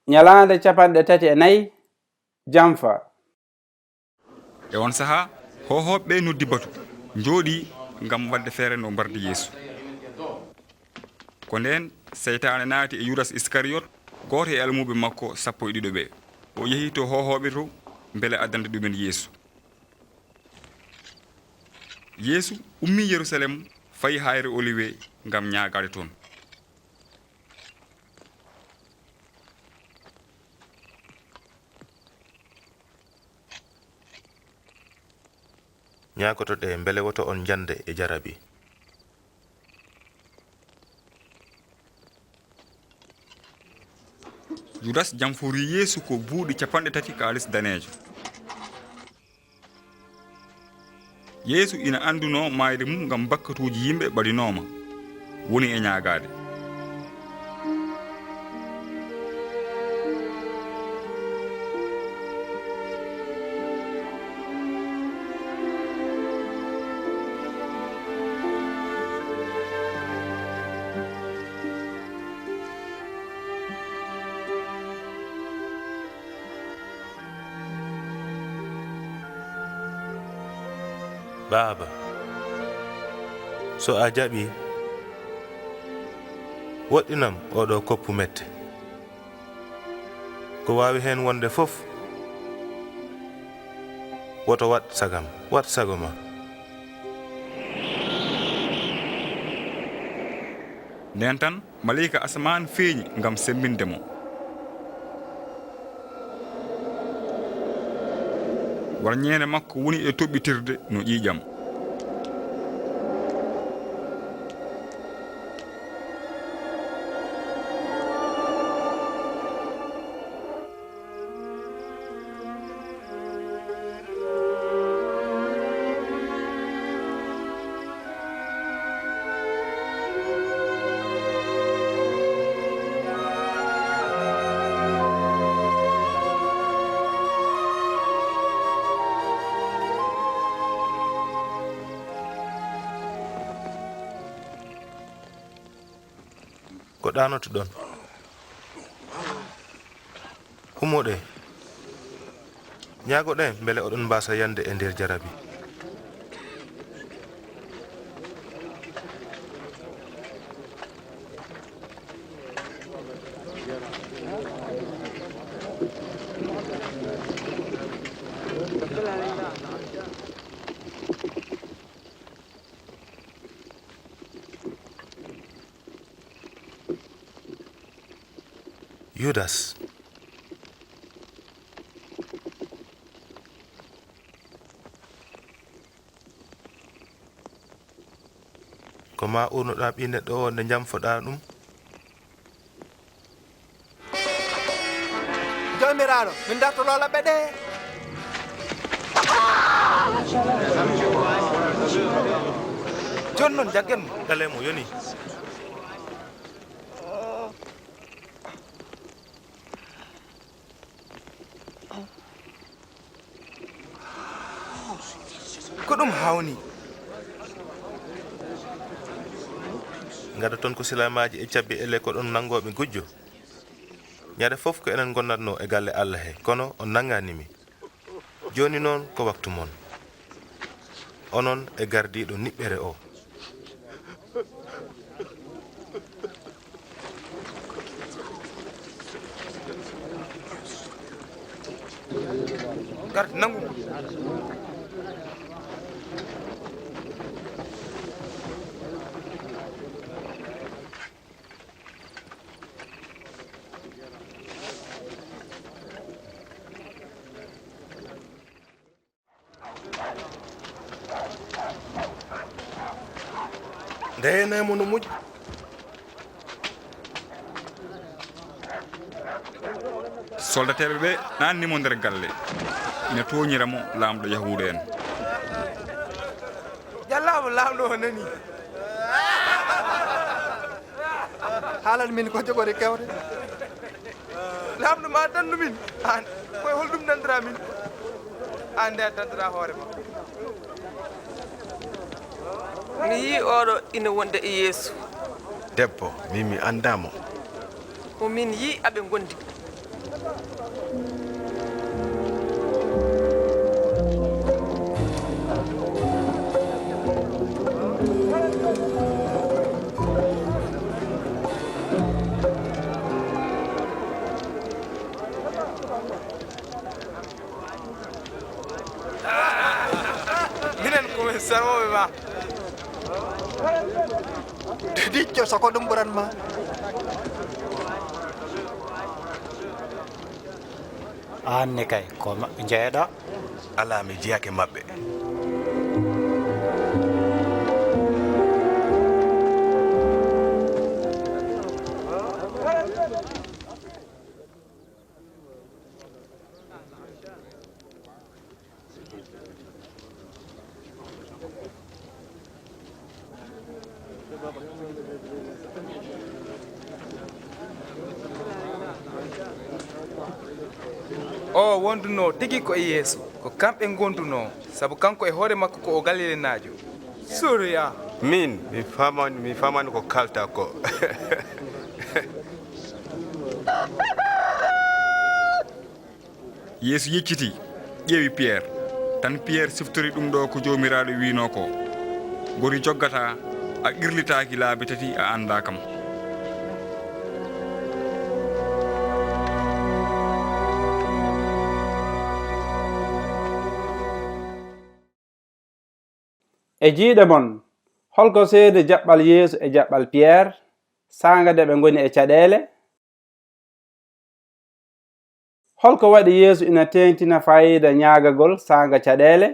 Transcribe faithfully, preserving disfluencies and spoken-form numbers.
Ñalaande capanɗe tati e nayi, janfa. E on sahaa, hoohooɓe ɓe noddi batu, njooɗii ngam waɗde feere no mbarde Yeesu. Ko ndeen, seytaane naati e Yudas Iskariyot, gooto e almuuɓe makko sappo e ɗiɗo ɓe. O yehi to hoohooɓe to, mbele addanta ɗumen Yeesu. Yeesu ummii Yerusalem, fayi Hayre Oliwe ngam ñaagaade toon. Ñaagotoɗee mbele woto on njannde e jarabi. Yudas janforii Yeesu ko buuɗi capanɗe tati kaalis daneejo. Yeesu ina anndunoo maayde mum ngam bakkatuuji yimɓe ɓadinooma, woni e ñaagaade. Baaba, so a jaɓii, woɗɗinam oo ɗoo koppu mette. Ko waawi heen wonde fof, woto waɗ sagam, waɗ sago ma. Ndeen tan, maleyka asamaan feeñi ngam semmbinde mo. Warñeende makko woni e toɓɓitirde no ƴiiƴam. Ko ɗaanoto-ɗon? Humoɗee. Ñaagoɗee mbele oɗon mbaasa yande e nder jarabi. Yudas. Ko ma urnuɗaa ɓii neɗɗo o nde njamfoɗaa ɗum? Joomiraaɗo, min dartoloo laɓɓe ɗe. Jooni noon, jaggen mo. Ɗalee mo, yoni. Ko ɗum hawni. Ngada toon ko silaamaaji e cabbi e le ko ɗon nanngooɓe gujjo. Ñande fof ko enen ngonnatnoo e galle Allah he, kono on nanngaani mi. Jooni noon ko waktu mon. Onon e gardiiɗo niɓɓere o. Garde, nanngu mo. Ndeyene mo no moƴƴi. Soldateeɓe ɓe naatni mo nder galle, ina tooñira mo laamɗo Yahuuda en. Jallaama, laamɗo o nani. Haalan min ko jogori kewte. Laamɗo ma dandu min. Aan, koye holɗum danduɗaa min? Aan nde a danduɗaa hoore ma. Mi yii oɗo ina wonda e Yeesu. Debbo, min mi anndaa mo. Mo min yii aɓe ngondi. Minen ko min sarwooɓe ma. Dicco, so ko ɗum ɓuran ma. Aan ne kay, ko maɓɓe njeyaɗaa. Alaa, mi jeyake maɓɓe. O wondunoo tigi ko e Yeesu. Ko kamɓe ngondunoo, sabu kanko e hoore makko ko o Galilenaajo. Soriya. Min, mi faamaani, mi faamaani ko kaaltaa ko. Yeesu yeccitii, ƴeewi Piyeer. Tan Piyeer siftori ɗum ɗo ko Joomiraaɗo wi'noo ko, "Ngori joggataa, a qirlitaaki laabi tati, a anndaa kam." E jiyɗe mon, holko seedi jaɓɓal Yeesu e jaɓɓal Piyeer, saanga nde ɓe ngoni e caɗeele? Holko waɗi Yeesu ina teeŋtina faayiida ñaagagol saanga caɗeele?